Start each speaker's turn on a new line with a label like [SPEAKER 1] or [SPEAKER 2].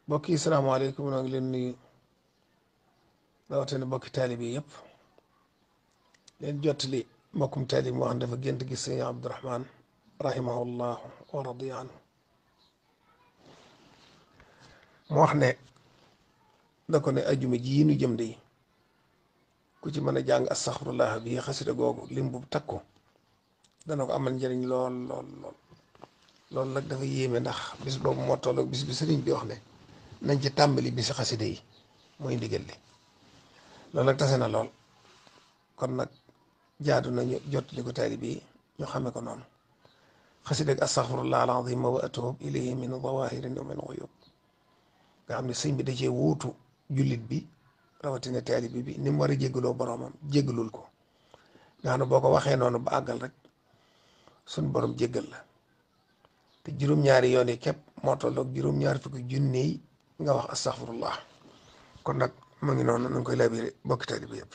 [SPEAKER 1] mbokk yi salaamaaleykum noo ngi leen nuyu rawatina mbokki taalib yi yëpp leen jottali mbokkum taalib moo xam dafa gént gis sëñ Abdourahman rahimahullah wa radiya anhu mu wax ne da ko ne ajuma ji nu jëm de ku ci mën a jàng astaxfirullah bi xasida googu lim bu takku dana ko amal njëriñ lool lool lool loolu nag dafa yéeme ndax bis boobu moo tolloog bis bi sëriñ bi wax ne nañ ci tàmbali bisi xasida yi mooy ndigal li loolu nag tase na lool kon nag jaadu nañu jot li ko taalibe yi ñu xame ko noonu xasida ak astaxfirullah alazim wa atuub ilayhi min dawahirin wa min uyub nga xam ne sëñ bi da cee wuutu jullit bi rawatina taalibe bi ni mu war a jéggaloo boroomam jéggalul ko nga xam ne boo ko waxee noonu ba àggal rek suñ borom jéggal la te juróom-ñaari yoon yi képp moo tolloog juróom-ñaari fukki junne yi nga wax astaxfirullah kon nag mu ngi noonu nañ koy labiré bokki taalibe bi yëpp